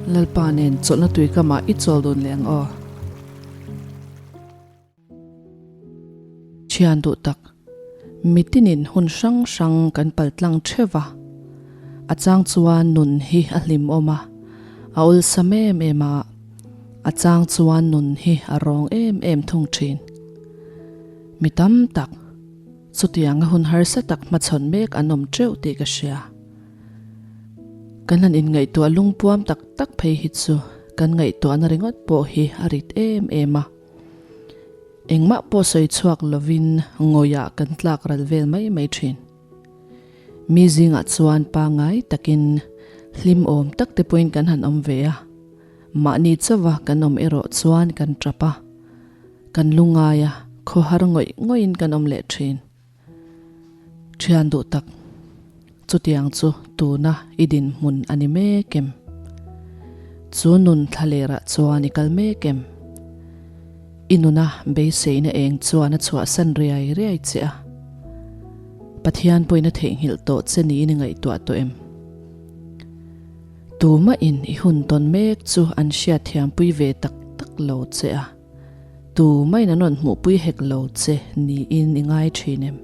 Lalpa nen chawlhna tuikamah i chawl dun leh ang aw. Thian duh tak, mitinin hun hrang hrang kan pal tlang theuh va, a chang chuan nun hi a hlimawm a, a awlsam em em a, a chang chuan nun hi a rawng em em thung thin. Mi tam tak, chutianga hun harsa tak hmachhawn mek an awm teuh tih ka hria. Kan han inngaihtuah lungpuam tak tak phei hi chu kan ngaihtuahna ringawt pawh hi a rit em em a. Engmah pawh sawi chhuak lovin ngawihah kan tlak ral vel mai mai thin. Mi zingah chuan pangngai takin hlim awm tak te pawhin kan han awm ve a, mahni chauha kan awm erawh chuan kan tap a, kan lungngai a, khawhar ngawih ngawihin kan awm leh thin. Thian duh tak, chutiang chu tuna i dinhmun a ni mek em? Chu nun thlalerah chuan i kal mek em? I nuna beiseina eng chuan a chhuahsan riai riai che a, Pathian pawhin a theihnghilh tawh che niin i ngaihtuah tawh em? Tumahin i hun tawn mek chu an hriatthiampui ve tak tak lo che a. Tu maiin an rawn hmuhpui hek lo che niin i ngai thin em?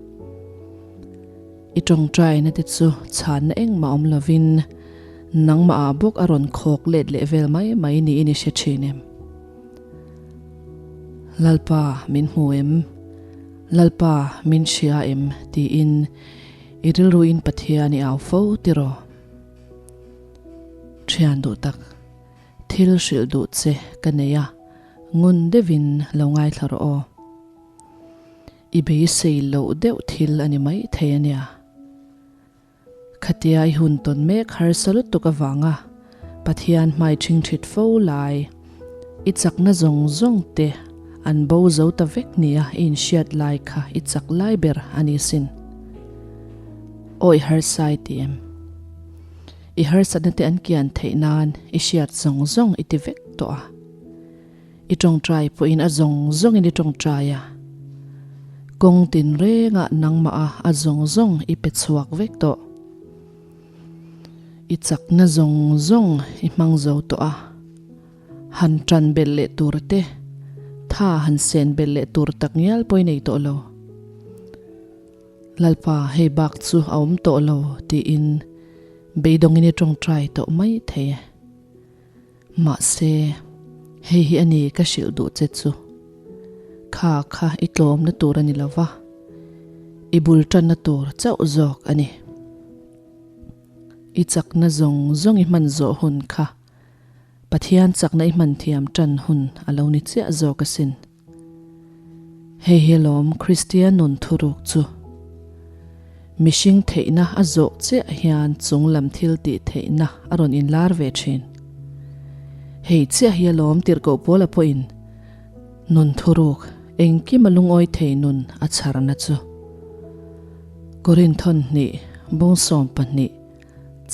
I tawngtaina te chu chhanna engmah awm lovin nangmah ah bawk a rawn khawk let leh vel mai mai niin i hre thin em? Lalpa min hmu em? Lalpa min hria em? tiin i rilruin Pathian i au fo tiraw? Thian duh tak. Thil hrilh duh che ka nei a, ngun deuhin lo ngaithla rawh aw. I beisei loh deuh thil a ni mai thei a nia. Khatia i hun tawn mek harsa lutuk avanga Pathian hmai ṭhingṭhit fo lai, i chakna zawng zawng te an bo zo ta vek nia i inhriat lai kha i chak lai ber a ni sin. Awi harsa i ti em? I harsatna te an kian theih nan i hriat zawng zawng i ti vek tawh a. I tawngtai pawhin a zawng zawngin i tawngtai a. Kawng tinrengah nangmah a a zawng zawng i pe chhuak vek tawh. I chakna zawng zawng i hmang zo tawh a. Han tan belh leh tur te, tha han sen belh leh tur tak ngial pawh i nei tawh lo. Lalpa, hei bak chu a awm tawh lo tiin beidawngin i tawngtai tawh mai thei e. Mahse, hei hi a ni ka hrilh duh che chu. Kha kha i tlawmna tur a ni lo va, i bul tanna tur chauh zawk a ni. I chakna zawng zawng i hman zawh hun kha Pathian chakna i hman thiam tan hun a lo ni chiah zawk asin. Hei hi lawm Kristian nun thuruk chu. Mihring theihna a zawh chiah hian chung lam thil tih theihna a rawn inlar ve thin. Hei chiah hi alawm tirhkoh pawla pawhin nun thuruk engkim a lungawi thei nun a chharna chu. Korinthon hnih bung 12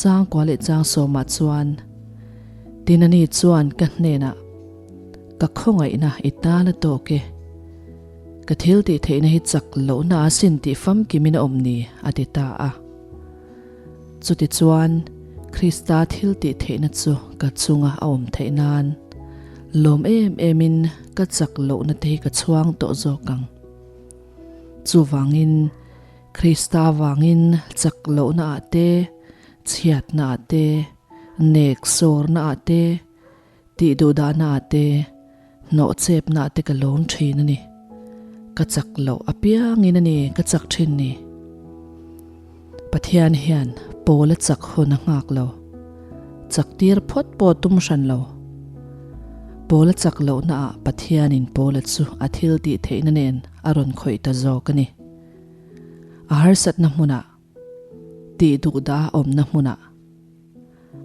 Changkua leh Changsawmah chuan Tinani chuan ka hnenah ka khawngaihna i tan a tawk e, ka thil tih theihna hi chak lohna a sin tih famkimin a awm ni a ti ta a. Chutichuan Krista thil tih theihna chu ka chunga a awm theih nan lawm em emin ka chak lohna te hi ka chhuang tawh zawk ang. Chuvangin Krista vangin chak lohna ah te, chhiatna ah te, nek sawrna ah te, tih duhdahna ah te, hnawhchepna ah te ka lawm thin a ni. Ka chak loh apiangin a ni ka chak thin ni. Pathian hian pawl a chak hun a nghak lo. Chak tir phawt pawh tum hran lo. Pawl a chak lohna ah Pathianin pawl a chu a thil tih theihna nen a rawn khawih ta zawk a ni. A harsatna hmunah, tih duh dah a awmna hmunah,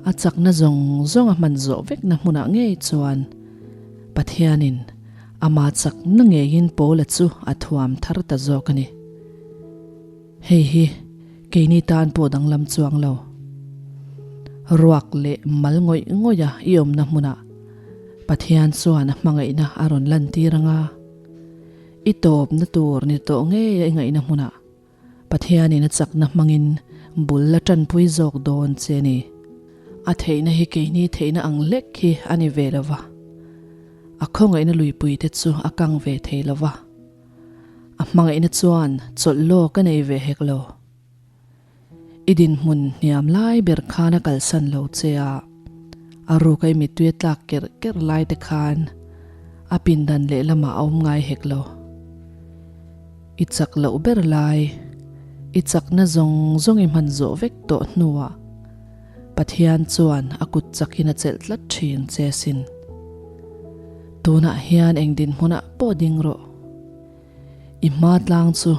a chakna zawng zawng a hman zawh vekna hmunah ngei chuan Pathianin ama chakna ngeiin Paula chu a thuam thar ta zawk a ni. Hei hi keini tan pawh danglam chuang lo. Ruak leh mal ngawih ngawiha i awmna hmunah Pathian chuan a hmangaihna a rawn lantir anga. I tawpna tur ni tawh ngei a i ngaihna hmunah Pathianin a chakna hmangin bul la tanpui zawk dawn che ni. A theihna hi keini theihna ang lek hi a ni ve lo va, a khawngaihna luipui te chu a kang ve thei lo va, a hmangaihna chuan chawlh lawk a nei ve hek lo. I dinhmun hniam lai ber khan a kalsan lo che a, a ruk a i mittui a tlak kerh kerh lai te khan a pindan lehlamah a awm ngai hek lo. I chak loh ber lai, i chakna zawng zawng i hman zawh vek tawh hnuah Pathian chuan a kut chakin a chelh tlat thin che sin. Tunah hian eng dinhmunah pawh ding rawh. I hma tlang chu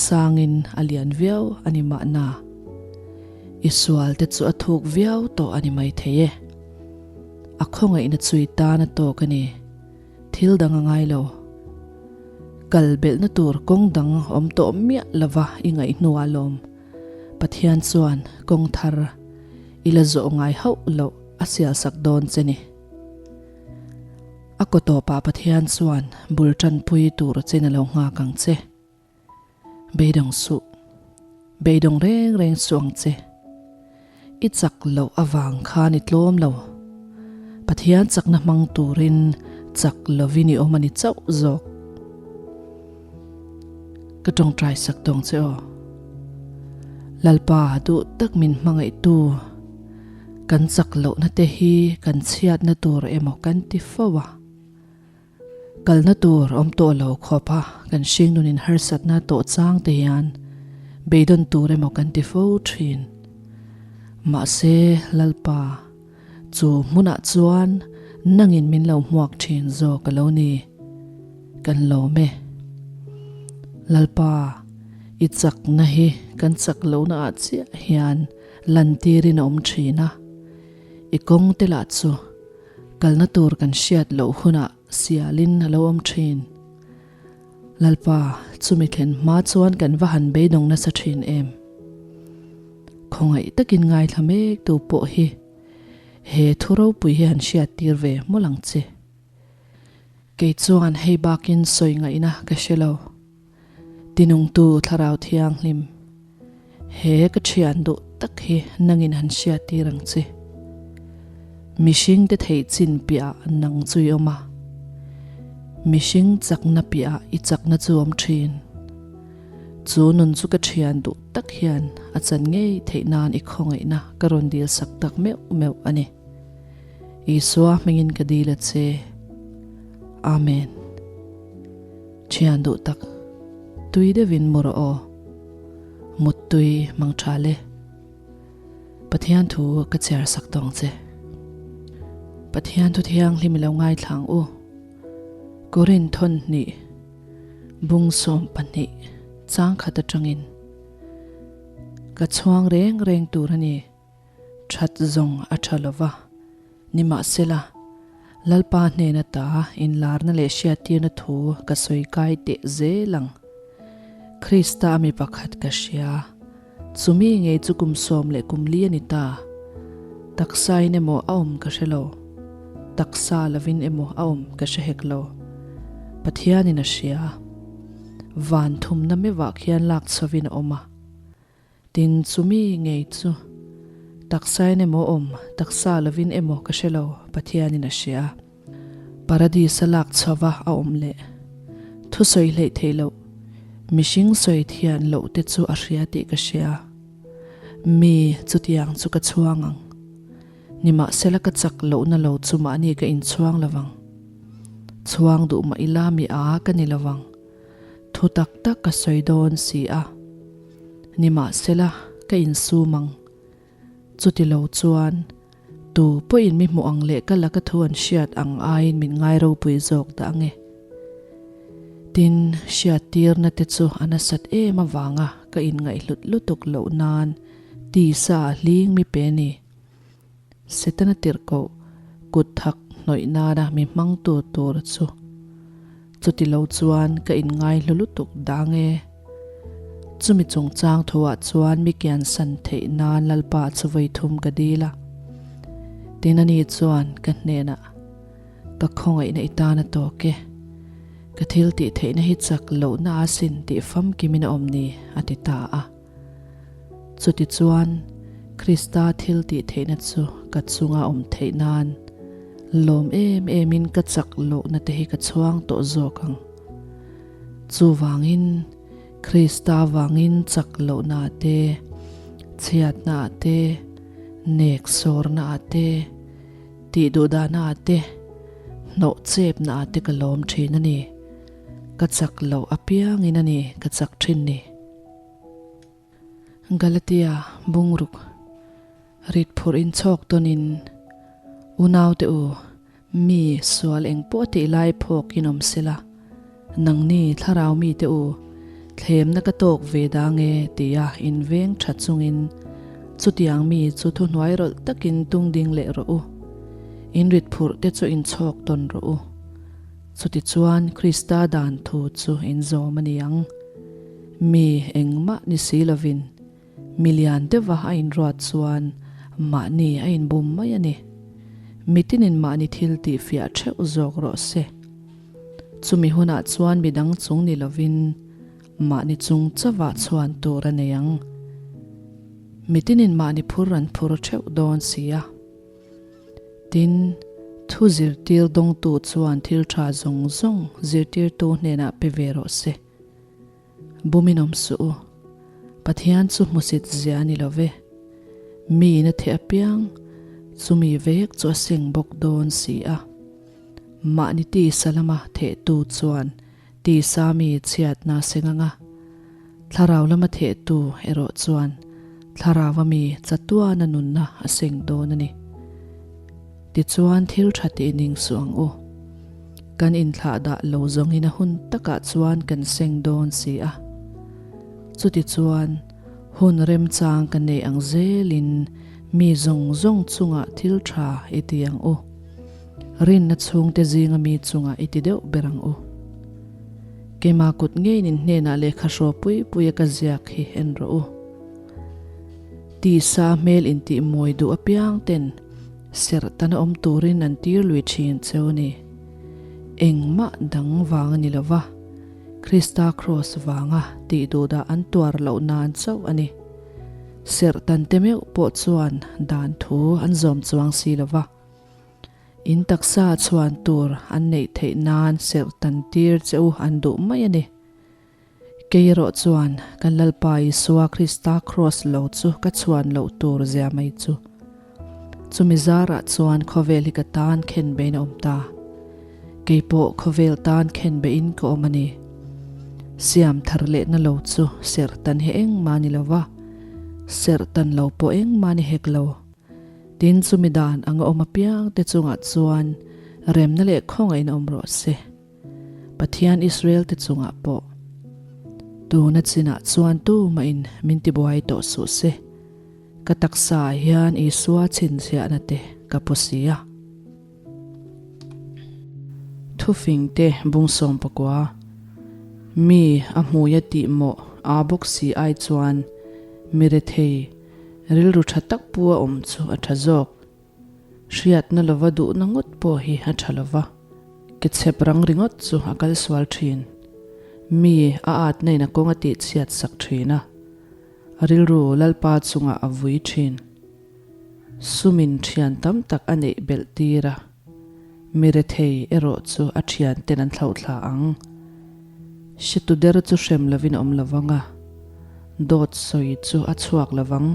sangin a lian viau a ni mahna. I sual te chu a thuk viau tawh a ni maithei e. A khawngaihna chu i tan a tawk a ni. Thil dang a ngai lo. Kal belhna tur kawng dang awm tawh miah lova i ngaih hnuah lawm Pathian chuan kawng thar i la zawh ngai hauh loh a sialsak dawn che ni. A kaw tawpah Pathian chuan bul tanpui tur chen a lo nghak ang che. Beidawng suh. Beidawng reng reng suh ang che. I chak loh avang khan i tlawm lo. Pathian chakna hmang turin chak lovin i awm a ni chauh zawk. Ka tawngtai sak tawng che aw. Lalpa duh tak min hmangaihtu kan chak lohna te hi kan chhiatna tur emaw kan ti fo a. Kalna tur awm tawh lo khawp a kan hringnunin harsatna tawh chang te hian beidawn tur emaw kan ti fo thin. Mahse Lalpa chu hmunah chuan nangin min lo hmuak thin zawk a lo ni. Kan lawm e. Lalpa, i chakna hi kan chak lohna ah chiah hian lantirin a awm thin a. I kawng te lah chu kalna tur kan hriat loh hunah sialin a lo awm thin. Lalpa, chumi thlen hma chuan kan va han beidawng nasa thin em? Khawngaih takin ngaithla mek tu pawh hi he thu ropui hi han hriat tir ve mawlh ang che. Kei chuan hei bakin sawi ngaihna ka hre lo. Tinungtu Thlarau Thianghlim, he ka thian duh tak hi nangin han hriat tir ang che. Mihringte theih chin piahah nang chu i awm a, mihring chakna piahah i chakna chu awm thin. Chu nun chu ka thian duh tak hian a chan ngei theih nan i khawngaihna ka rawn dil sak tak meuh meuh a ni. Isua hmingin ka dil a che. Amen. Thian duh tak, tui deuhin mu rawh aw. Muttui mang tha le. Pathian thu ka chhiar sak tawng che. Pathian thu thianghlim i lo ngaithla ang u. Korin thawn hnih, bung 12, chang khat atangin. Ka chhuang reng reng tur a ni. That zawng a tha lo va. Nimahsela, Lalpa hnena ta inlarna leh hriattirna thu ka sawi kai teh zel ang. Krista a mi pakhat ka hria. Chumi ngei chu kum 14 a ni ta. Taksain emaw a awm ka hre lo. Taksa lovin emaw a awm ka hre hek lo. Pathianin a hria. Van thumna meuhah khian lak chhovin a awm a. Tin, chumi ngei chu taksain emaw awm, taksa lovin emaw ka hre lo, Pathianin a hria. Paradis-a lak chhova a awm leh thusawi hleih theih loh, mihring sawi thian loh te chu a hria tih ka hria. Mi chutiang chu ka chhuang ang. Nimahsela ka chak lohna lo chu mahni ka inchhuang lovang. Chhuang duh mah ila mi a ka ni lovang. Thu tak tak ka sawi dawn si a. Nimahsela ka insum ang. Chuti lo chuan tu pawhin mi hmuh ang leh ka laka thu an hriat ang aiin min ngai ropui zawk dah ang e. Tin, hriattirna te chu a nasat em avanga ka inngaihhlut lutuk loh nan tisa hling mi pe ni. Setana tirhkoh kut thak hnawih nana mi hmangtu tur chu chuti lo chuan ka inngaihlu lutuk dang e. Chumi chungchang thuah chuan mi kiansan theih nan Lalpa chu vawi thum ka dil a. Tin ani chuan ka hnenah, Ka khawngaihna i tan a tawk e. Ka thil tih theihna hi chak lohna asin tih famkimin a awm ni, a ti ta a. Chutichuan, Krista thil tih theihna chu ka chunga awm theih nan lawm em emin ka chak lohna te hi ka chhuang tawh zawk ang. Chuvangin Krista vangin chak lohna te, chhiatna te, nek sawrna te, tih duhdahna te, hnawh chepna te ka lawm thin a ni. Ka chak loh apiangin a ni ka chak thin ni. Galatia bungruk rit phurh in chhawk tawnin, Unaute u, mi sual eng pawh tih lai phawk in awm sela, nangni thlarau mite u, thlemna ka tawk ve dang e tia in veng tha chungin chutiang mi chu thuhnuai rawlh takin tung ding leh rawh u, in rit phurh te chu in chhawk tawn rawh u. Chutichuan Krista dan thu chu in zawm a ni ang. Mi engmah ni si lovin mi lian deuha a inruat chuan mahni a inbum mai a ni. Mitinin mahni thil tih fiah theuh zawk rawh se. Chumi hunah chuan midang chung ni lovin mahni chung chauhah chhuan tur a nei ang. Mitinin mahni phur an phur theuh dawn si a. Tin, thu zirtir dawngtu chuan thil tha zawng zawng zirtirtu hnenah pe ve rawh se. Bumin awm suh u. Pathian chu hmusit zia a ni lo ve. Miin a theh apiang, chumi vek chu a seng bawk dawn si a. Mahni tisa lama thehtu chuan tisa mi chhiatna a seng ang a, thlarau lama thehtu erawh chuan thlarau a mi chatuana nunna a seng dawn a ni. Tichuan thil tha tih ning suh ang u. Kan inthlah dah lo zawngin a hun takah chuan kan seng dawn si a. Chutichuan, hun remchang ka neih ang zelin mi zawng zawng chungah thil tha i ti ang u. Rinna chhungte zinga mi chungah i ti deuh ber ang u. Keimah kut ngeiin in hnenah lehkha hraw pui puia ka ziak hi en rawh u. Tisa hmel intih mawi duh apiang ten serh tana awm turin an tir lui thin cheu a ni. Engmah dang vang a ni lo va, Krista kraws vanga tih duhdah an tuar loh nan chauh a ni. Serh tan te meuh pawh chuan dan thu an zawm chuang si lo va. In taksa chhuan tur an neih theih nan serh tan tir che u an duh mai a ni. Kei erawh chuan kan Lalpa Isua Krista kraws lo chu ka chhuan loh tur zia mai chu. Chumi zarah chuan khawvel hi ka tan khen bein a awm ta. Kei pawh khawvel tan khen bein ka awm a ni. Siam thar lehna lo chu serh tan hi engmah ni lo va, serh tan lo pawh engmah ni hek lo. Tin chumi dan anga awm apiang te chungah chuan remna leh khawngaihna awm rawh se. Pathian Israel te chungah pawh tuna chinah chuan tumahin min tibuai tawh suh se, ka taksa ah hian Isua chhinchhiahna te ka pu si a. Thufing te bungsawm pakua, Mi a hmuia tih mawh aa bawk si ai chuan mi rethei rilru tha tak pu a awm chu a tha zawk. Hriatna lova duhna ngawt pawh hi a tha lova, ke chhep rang ringawt chu a kal sual thin. Mi a atna in a kawng a tihchhiat sak thin a, a rilru Lalpa chungah a vui thin. Sumin thian tam tak a neih belh tir a, mi rethei erawh chu a thian ten an thlauhthla ang. Hretu der chu hrem lovin a awm lovang a, dawt sawi chu a chhuak lovang.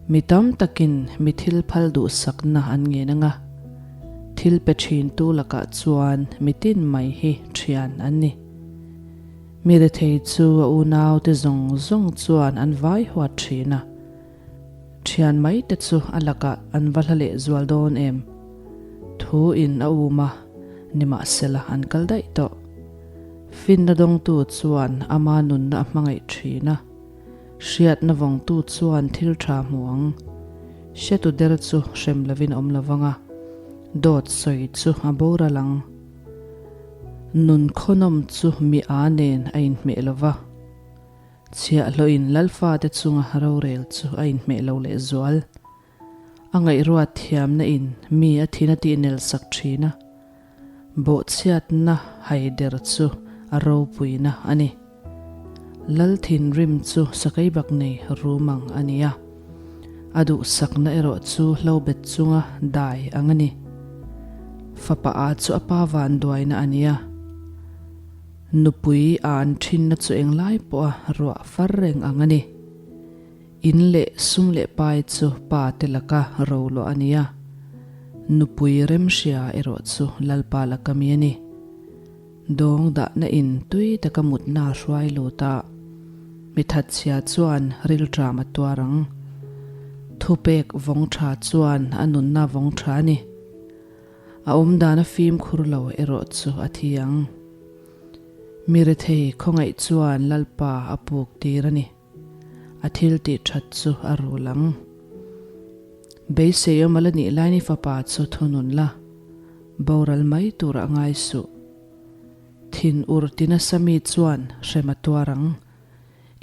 Mi tam takin mi thil phal duhsakna an ngen ang a, thil pe thintu lakah chuan mi tin mai hi thian an ni. Mi rethei chu a unaute zawng zawng chuan an vai huat thin a, thian mai te chu a lakah an va hla leh zual dawn em? Thu in a um a, nimahsela an kal daih tawh. Finna dawngtu chuan ama nunna a hmangaih thin a. Hriatna vawngtu chuan thil tha hmu ang. Hretu der chu hrem lovin a awm lo vang a, dawt sawi chu a boral ang. Nun khawnawm chu mi a nen a inhmeh lo va, chhiahhlawhin Lalfate chunga rorel chu a inhmeh lo lehzual. A ngaihruat thiamna in mi a thin a tihnel sak thin a, bawhchhiatna haider chu a ropuina a ni. Lal thinrim chu sakei bak nei rum ang a ni a. A duhsakna erawh chu hlo bet chunga dai ang a ni. Fapa a chu a pa vanduaina a nia. Nupui a an thinna chu englai pawha ruah far reng ang a ni. In leh sum leh pai chu pa te laka ro luah a ni a, nupui remhria erawh chu Lalpa laka mi a ni. Dawng dahna in tui taka mutna a hruai lut a, mi thatchhia chuan rilṭam a tuar ang. Thupek vawng ṭha chuan a nunna vawng ṭha a ni. A awmdan a fimkhur lo erawh chu a thi ang. Mi rethei khawngaih chuan Lalpa a puk tir a ni. A thil tih that chu a rul ang. Beisei awm a la nih lain i fapa chu thunun la, boral mai tur a ngai suh. Thin ur ti nasa mi chuan hrem a tuar ang.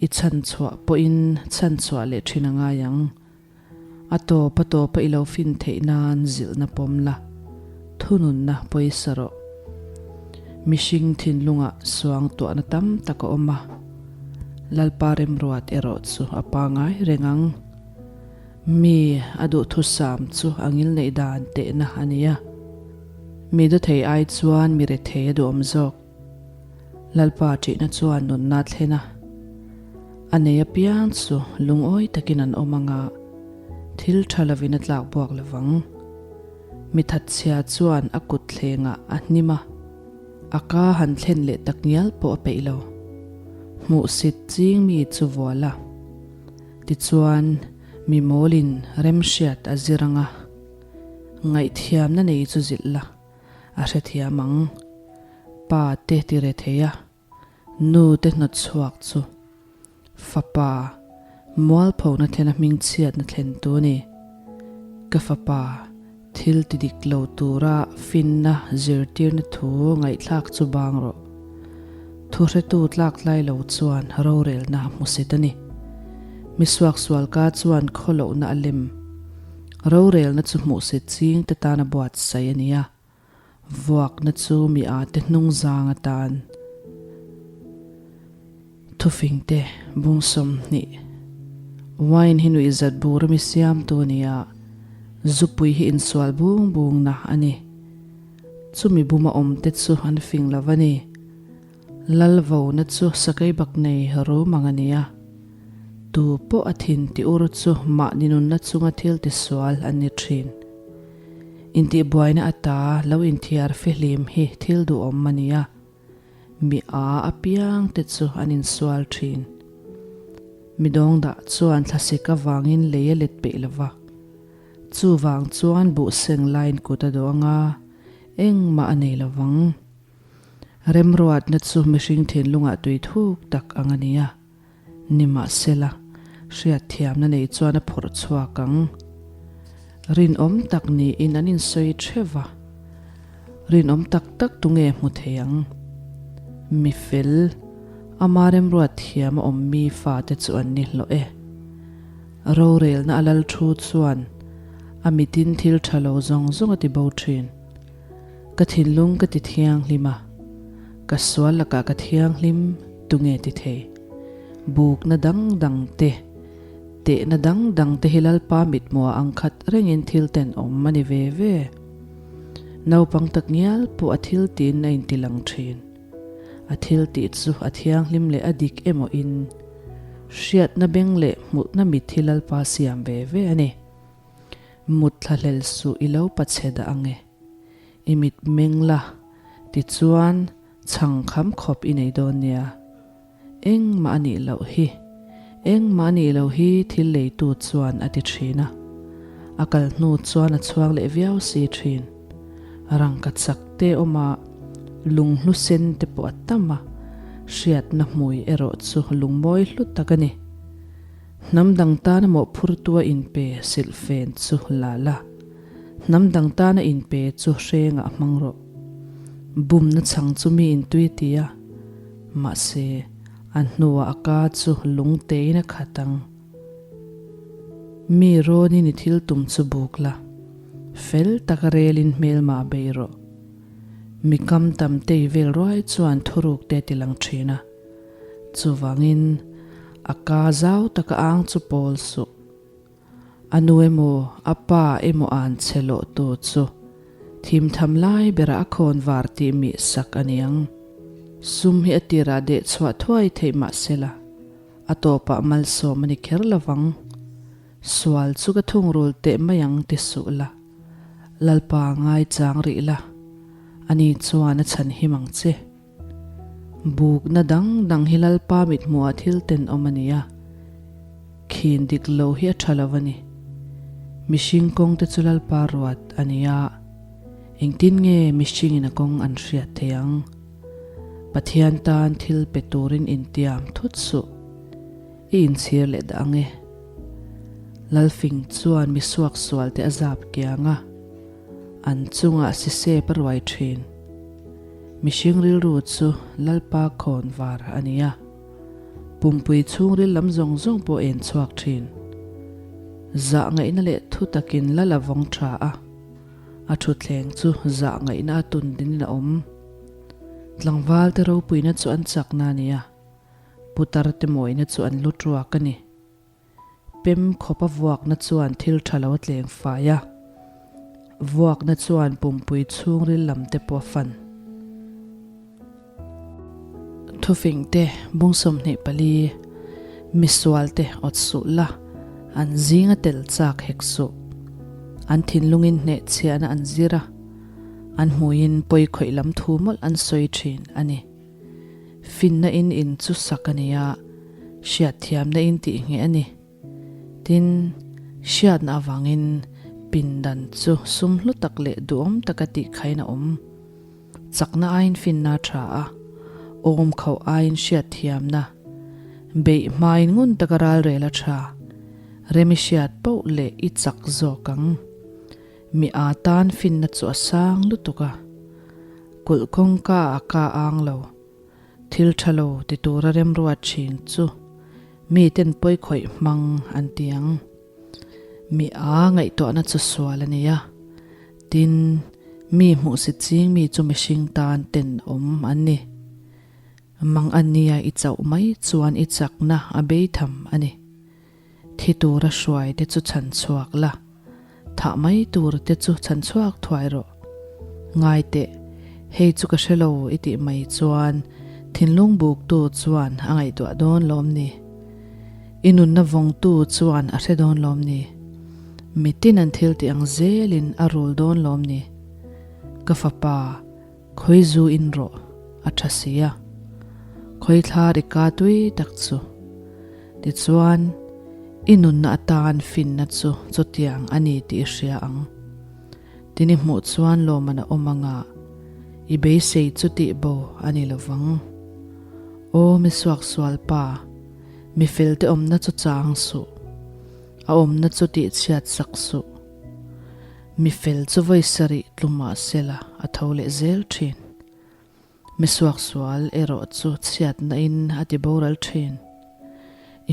I chhanchhuah pawhin chhanchhuah leh thin a ngai ang. A tawp a tawpa i lo fin theih nan zilhna pawm la, thununna pawisa rawh. Mihring thinlungah suang tuahna tam tak a awm a, Lalpa remruat erawh chu a pangai reng ang. Mi a duhthusam chu a ngilneih dan tehna a ni a, mi dawthei ai chuan mi rethei a duhawm zawk. Lalpa ṭihna chuan nunna a thlen a, a nei apiang chu lungawi takin an awm ang a, thil ṭha lovin a tlak buak lo vang. Mi thatchhia chuan a kut thlengah a hnim a, a ka han thlen leh tak ngial pawh a peih lo. Hmuhsit ching mi chu vual a, tichuan mi mawlin remhriat a zir ang a, ngaihthiamna nei chu zilh la. A hrethiam ang. Pa te ti re thei a, nu te hnawt chhuak chu fapa mualphona thlena hmingchhiatna thlen tu a ni. Ka fapa thil ti dik lo tura finna zirtirna thu ngaihthlak chu bang rawh. Thuhretu tlak tlai lo chuan rorelna a hmusit a ni. Mi suaksualka chuan khawlohna a lem. Rorelna chu hmuhsit ching te tana buatsaih a ni a, vuakna chu mi a te hnung zang atan thufing te bung 20. Wine hi nuihzat bur a mi siamtu a ni a, zupui hi insual bung bungna a ni. Chumi buma awm te chu an fing lo a ni. Lal vona chu sakei bak nei rum ang a ni a, tu pawh a thin ti ur chu mahni nunna chunga thil tisual an ni thin. Intihbuaina ata lo inthiar fihlim hi thil duhawm a ni a, mi a apiang te chu an insual thin. Mi dawngdah chuan thlasik avangin lei a let peih lova, chuvang chuan buhseng laiin kut a dawh anga engmah a nei lovang. Remruatna chu mihring thinlungah tui thuk tak ang a ni a, nimahsela, hriatthiamna nei chuan a phawrh chhuak ang. Rinawm tak niin an insawi theuh va, rinawm tak tak tunge hmu thei ang? Mi fel, ama remruat thiam a awm mi fate chu an ni hlawh e. Rorelna a lal thu chuan a mitin thil tha lo zawng zawng a ti bo thin. Ka thinlung ka ti thianghlim a, ka sual lakah ka thianghlim tunge ti thei? Bukna dang dang te, tehna dang dang te hi Lalpa mithmuah ang khat rengin thil tenawm a ni ve ve. Naupang tak ngial pawh a thil tiin a inti lang thin. A thil tih chu a thianghlim leh a dik emaw in hriatna beng leh hmuhna mit hi Lalpa siam ve ve a ni. Mut thlahlel suh i lo pachhe dah ang e. I mit meng la, tichuan chhang kham khawp i nei dawn nia. Engmah a nih loh hi, engmah a nih loh hi thil leitu chuan a ti thin a. A kal hnu chuan a chhuak leh viau si thin. Rangka chak te awm a, lunghlu sen te pawh a tam a, hriatna hmui erawh chu lungmawi hlu tak a ni. Hnam dang tana mawhphurtua inpe silhfen chu la la, hnam dang tana inpe chu hrengah hmang rawh. Bumna chhang chu mi intui a ti a, mahse, a hnuah a ka chu lung tein a khat ang. Mi rawnin i thil tum chu buk la, fel taka relin hmelmah bei rawh. Mi kam tam te i vel ruai chuan thuruk te a ti lang thin a. Chuvangin, a ka zau taka ang chu pawl suh. A nu emaw a pa emaw an che lawh tu chu thimtham lai berah a khawn var tih mih sak a ni ang. Sum hi a tirah deh chhuah thuai theih mah sela a tawpah malsawm a ni kher lovang. Sual chu ka thungrul teh mai ang ti suh la, Lalpa ngaichang rih la, ani chuan a chhan him ang che. Bukna dang dang hi Lalpa mithmuhah thil tenawm a ni a, khin dik lo hi a tha lo a ni. Mihring kawng te chu Lalpa ruat a ni a, engtin nge mihringin a kawng an hriat thei ang? Pathian tan thil pe turin intiam thut suh, i inchhir leh dah ang e. Lalfing chuan mi suaksual te a zap kiang a, an chungah sisep a ruai thin. Mihring rilru chu Lalpa khawn var a ni a, pumpui chhungril lam zawng zawng pawh en chhuak thin. Zah ngaihna leh thu takin lal a vawng tha a, a thutthleng chu zah ngaihna a tun dinin a awm. Tlangval te ropuina chu an chakna a ni a, putar te mawina chu an lu tuak a ni. Pem khawpa vuakna chuan thil tha lo a tleng fai a, vuakna chuan pumpui chhungril lam te pawh a fan. Thufing te, bung 24, Misual te awt suh la, an zinga tel chak hek suh. An thinlungin hnehchhiahna an zir a, an hmuiin pawi khawih lam thu mawlh an sawi thin a ni. Finna in in chu sak a ni a, hriatthiamna in tih ngheh a ni. Tin, hriatna avangin pindan chu sum hlu tak leh duhawm taka tih khain a awm. Chakna aiin finna a tha a, awm khauh aiin hriatthiamna, beih hmain ngun taka ralrel a tha. Rem i hriat poh leh i chak zawk ang. Mi a tan finna chu a sang lutuk a, kulh kawngka a ka ang lo. Thil tha lo ti tura remruat thin chu miten pawi khawih hmang an ti ang. Mi a ngaihtuahna chu sual a ni a, tin, mi hmuhsit ching mi chu mihring tan tenawm an ni. Mang a nia i chauh mai chuan i chakna a beitham a ni. Thi tura hruai te chu chhan chhuak la, thah mai tur te chu chhan chhuak thuai rawh. Ngai teh, hei chu ka hre lo i tih mai chuan thinlung buktu chuan a ngaihtuah dawn lawm ni? I nunna vawngtu chuan a hre dawn lawm ni? Mitin an thil tih ang zelin a rul dawn lawm ni? Ka fapa, Khawi zu in rawh, a tha si a. Khawi thla ri ka tui tak chu. Tichuan, i nunna atan finna chu chutiang a ni tih i hria ang. Tin i hmuh chuan lawmman a awm anga i beisei chu tih bo a ni lo vang. Aw mi suaksual pa, mi felte awmna chu chang suh, a awmna chu tihchhiat sak suh. Mi fel chu vawi sarih tlu mah sela a tho leh zel thin. Mi suaksual erawh chu chhiatna in a ti boral thin.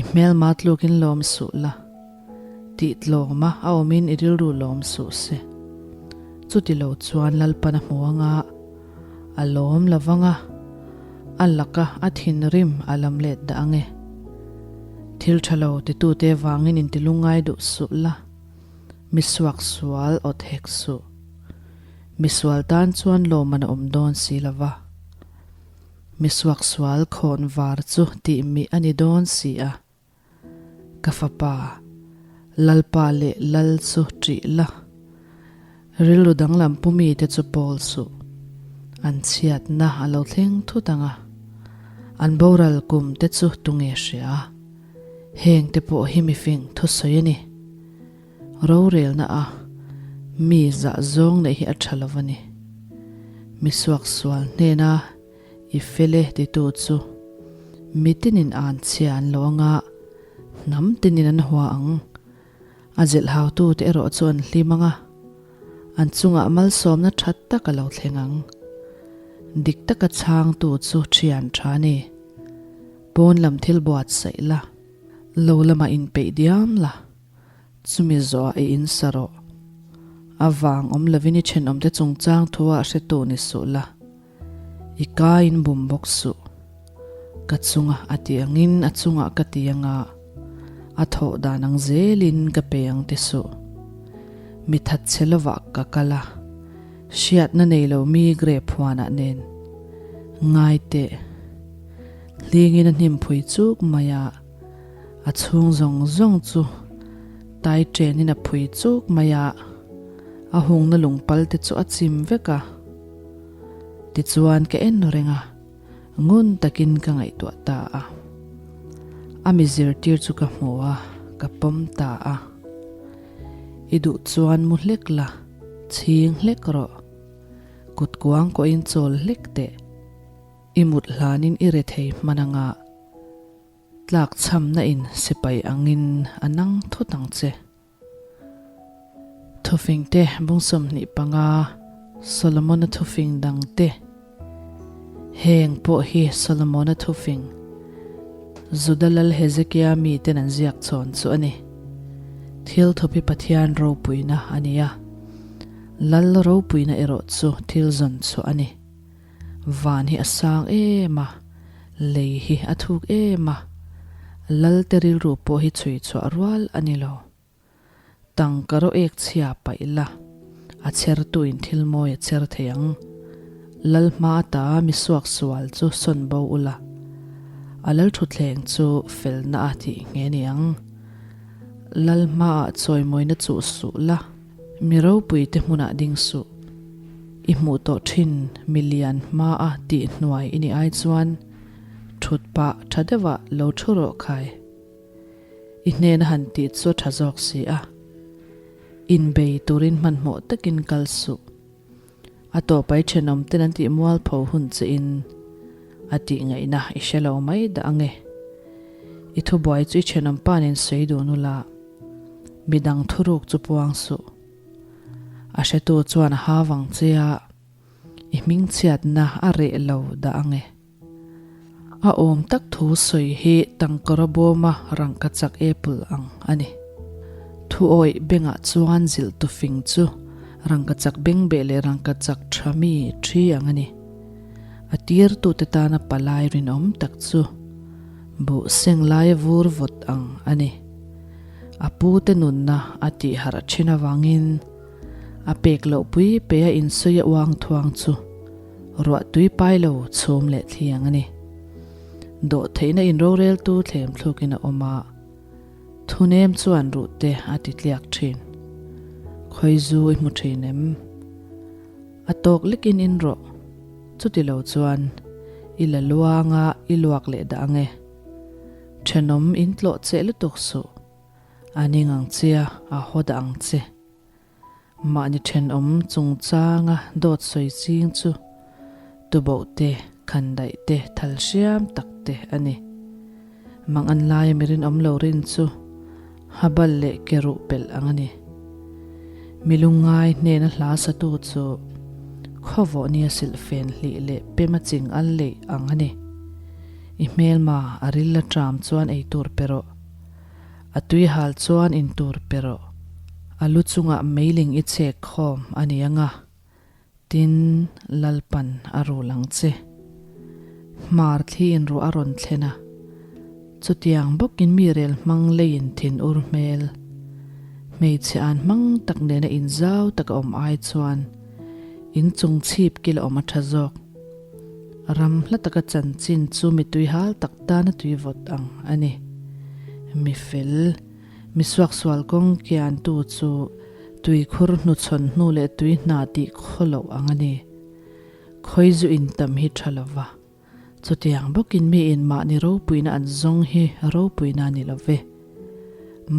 I hmelma tlukin lawm suh la, tih tlawma a awmin i rilru lawm suh se. Chuti lo chuan Lalpan a hmu anga, a lawm lo vang a, a laka a thinrim a lam let dah ang e. Thil tha lo titute vangin intilungngai duh suh la. Mi suaksual awt hek suh. Mi sual tan chuan lawmman a awm dawn si lo va. Mi suaksual khawn var chu tih mih a ni dawn si a. Ka fapa, Lalpa leh Lal chu ṭih la. Rilru danglam pu mite chu pawl suh. An chhiatna a lo thleng thut ang a. An boral kum te chu tunge hria? Heng te pawh hi mifing thusawi a ni. Rorelna a mi zah zawng neih hi a tha lo a ni. Mi suaksual hnena i fel e titu chu mi tinin an chhia an lo anga hnam tinin an hua ang. A zilhhautute erawh chu an hlim ang a, an chungah malsawmna tha tak a lo thleng ang. Dik taka chhangtu chu thian tha a ni. Pawn lam thil buatsaih la, lo lamah inpeih diam la, chumi zawhah i insa rawh. A vang awm lovin i thenawmte chungchang thuah hretu ni suh la, i kaiin bum bawk suh. Ka chunga a ti angin a chungah ka ti anga. A thawh dan ang zelin ka pe ang ti suh. Mi thatchhe lovah ka kal a, hriatna nei lo mi grape huanah nen. Ngai teh. Hlingin a hnim phui chuk mai a, a chhung zawng zawng chu tai chenin a phui chuk mai a, a hungna lungpal te chu a chim vek a. Tichuan ka en reng a. Ngun takin ka ngaihtuah ta a. A mi zirtir chu ka hmu a, ka pawm ta a. I duh chuan mu hlek la, chhing hlek rawh. Kut kuang kawhin chawl hlek teh. I mut hlanin i re thei hman anga tlakchhamna in sipai angin a nang thut ang che. Thufing te bung 25 Solomona thufing dang te Heng pawh hi Solomona thufing Juda lal Hezekia miten an ziak chhawn chu a ni. Thil thup hi Pathian ropuina a ni a, lal ropuina erawh chu thil zawn chhuah a ni. Van hi a sang em a, lei hi a thuk em a, Lalte rilru pawh hi chhui chhuah rual a ni lo. Tangka rawh ek chhia paih la, a chhertuin thil mawi a chher thei ang. Lal hma ata mi suak sual chu sawn bo ula, a lal thutthleng chu felna a tih nghe ni ang. Lal hmaah chawimawina chuh suh la. Mi ropuite hmunah ding suh. I hmuh tawh thin mi lian hmaa tih hnuai i nih ai chuan thut pah tha deuhah lo thu rawh khai. I hnena han tih chu a tha zawk si a. Inbei turin hmanhmawh takin kal suh. A tawpai thenawm ten an tih mualpho hun che in a tih ngaihna i hre lo mai dah ange. I thubuai chu i thenawm pa nen sawi dun ula, midang thuruk chu puang suh. A hretu chuan a ha vang che a, i hmingchhiatna a reh lo dah ange. A awm tak thu sawi hi tangkawra bawma rangkachak apple ang a ni. Thu awih bengah chuan zilh tu fing chu rangkachak bengbeh leh rangkachak tha mi thi ang a ni. A tirtute tana palai rinawm tak chu buh seng laia vur vawt ang a ni. A pute nunna a tih harh thin avangin a pek loh pui pei a insawi a uang thuang chu Ruah tui pai lo chhum leh thliang a ni. Dawh theihna in roreltu thlem thlukin a awm a, thunem chuan ruh te a ti tliak thin. Khawi zu i hmu thin em? A tawk lekin in rawh. Chuti lo chuan i la luanga i luak leh dah ange. Thenawm in tlawh cheh lutuk suh. A ning ang che a, a haw dah ang che. Mahni thenawm chungchanga dawt sawi ching chu tuboh te, khandaih te, thal hriam tak te a ni. Mang an laia mi rinawm lo rin chu habal leh ke ruh pelh ang a ni. Mi lungngai hnena hla satu chu khawvawh nia silhfen hlih leh pema ching al leih ang a ni. I hmelma a ril a ṭam chuan ei tur pe rawh. A tui hal chuan in tur pe rawh. A lu chungah meiling i chek khawm a ni ang a, tin Lalpan a rul ang che. Hmar thli in ruah a rawn thlen a, chutiang bawkin mi rel hmang leiin thin ur hmel. Hmeichhe an hmang tak nena inzau tak a awm ai chuan in chung chhip kil a awm a tha zawk. Ram hla taka chanchin chu mi tuihal tak tana tui vawt ang a ni. Mi fel, mi suaksual kawng kiantu chu tuikhur hnuchhawn hnu leh tui hna tih khaw loh ang a ni. Khawi zu intam hi tha lo va, chutiang bawkin miin mahni ropuina an zawng hi ropuina a ni lo ve.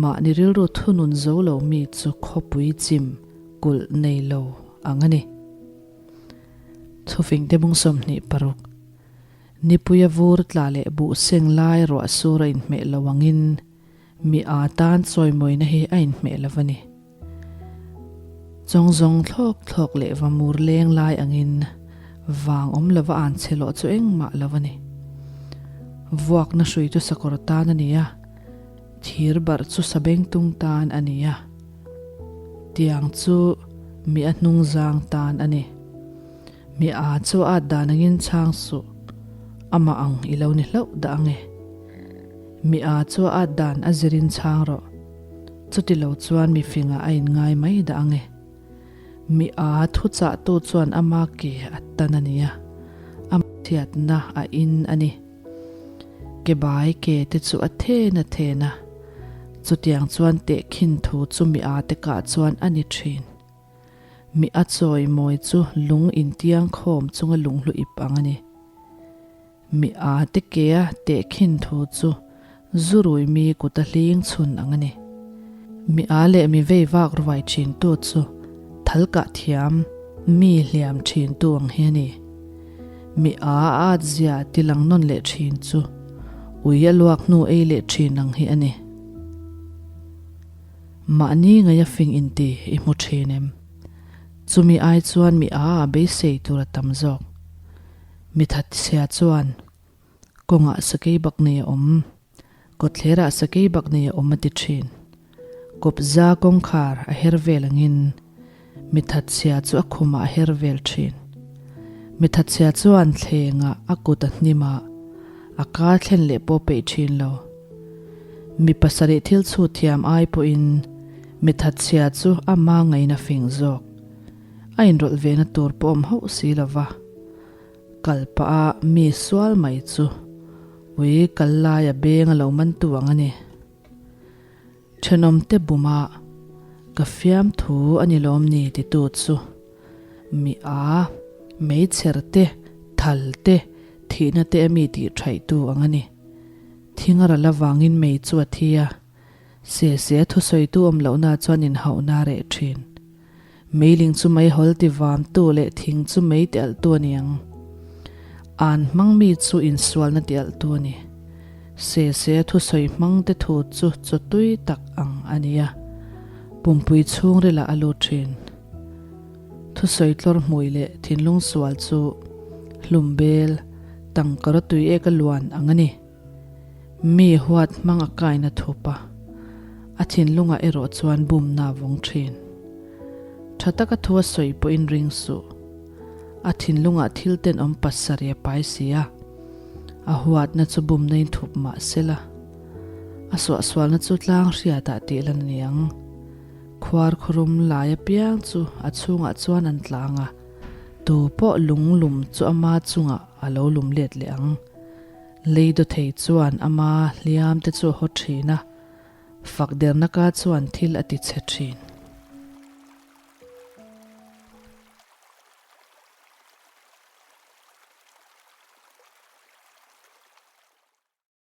Mahni rilru thunun zo lo mi chu khawpui chim kulh nei lo ang a ni. Thufingte bung 26, Nipuia vur tla leh buh seng lai ruah sur a inhmeh lo angin mi aa tan chawimawina hi a inhmeh lo a ni. Chawng zawng thlawk thlawk leh va mur leng lai angin vang awm lova an che lawh chu engmah lo a ni. Vuakna hrui chu sakawr tan a ni a, thir barh chu sabengtung tan a ni a. Tiang chu mi a hnung zang tan a ni. Mi a chu a at dan angin chhang suh, amah ang i lo ni hlauh dah ange. Mi â chu a ât dan a zirin chhang rawh. Chuti lo chuan mi fingah a inngai mai dah ang e. Mi â thuchahtu chuan ama ke a tan a nia, a chhiatna a in a ni. Ke bai ke te chu a then a then a, chutiang chuan tehkhin thu chu mi â te kah chuan a ni thin. Mi a chawi mawi chu lung intiang khawm chunga lunghlu ip ang a ni. Mi a te kea tehkhin thu chu zu rui mi kuta hling chhun ang a ni. Mi a leh mi vei vak ruai thin tu chu thal kah thiam mi hliam thin tu ang hi a ni. Mi a at zia ti lang nawn leh thin chu ui a luak hnu ei leh thin ang hi a ni. Mahni ngaia fing inti i hmu thin em? Chumi ai chuan mi a a beisei tur a tam zawk. Mi thatchhia chuan kawngah sakei bak nei a awm, kawtthlerah sakei bak nei a awm a ti thin. Kawpza kawngkhar a her vel angin mi thatchhia chu a khumah a her vel thin. Mi thatchhia chuan thlengah a kut a hnim a, a ka thlen leh pawh peih thin lo. Mi pasarih thil chhut thiam ai pawhin mi thatchhia chu ama ngaina fing zawk. A inrawlh vena tur pawh awm hauh si lo va, kal pah a mi sual mai chu ui kal laia beng a lo man tu ang a ni. Thenawmte buma ka fiamthu a ni lawm ni titu chu mi a, meichher te, thal te, thihna te a mi tih thaihtu ang a ni. Thing a ral avangin mei chu a thi a, se se a thusawitu awm lohna chuan inhauhna a reh thin. Meiling chu meihawl ti vamtu leh thing chu mei ti alhtu a ni ang. An hmang mi chu insualna ti alhtu a ni. Se se a thusawi hmang te thu chu chaw tui tak ang a ni a, pumpui chhungrilah a lut thin. Thusawi tlawr hmui leh thinlung sual chu hlum bel tangkara tui eka luan ang a ni. Mi huat hmang a kaina thup a, a thinlungah erawh chuan bumna a vawng thin. Tha taka thu a sawi pawhin ring suh. A thinlungah thil tenawm pasarih a pai si a, a huatna chu bumna in thup mah sela, a suahsualna chu tlang hriatah tih lan a ni ang. Khuar khurum lai apiang chu a chhungah chuan an tlang a, tu pawh lung lum chu ama chungah a lo lum let leh ang. Lei dawthei chuan ama hliam te chu a haw thin a, fak derna ka chuan thil a ti chhe thin.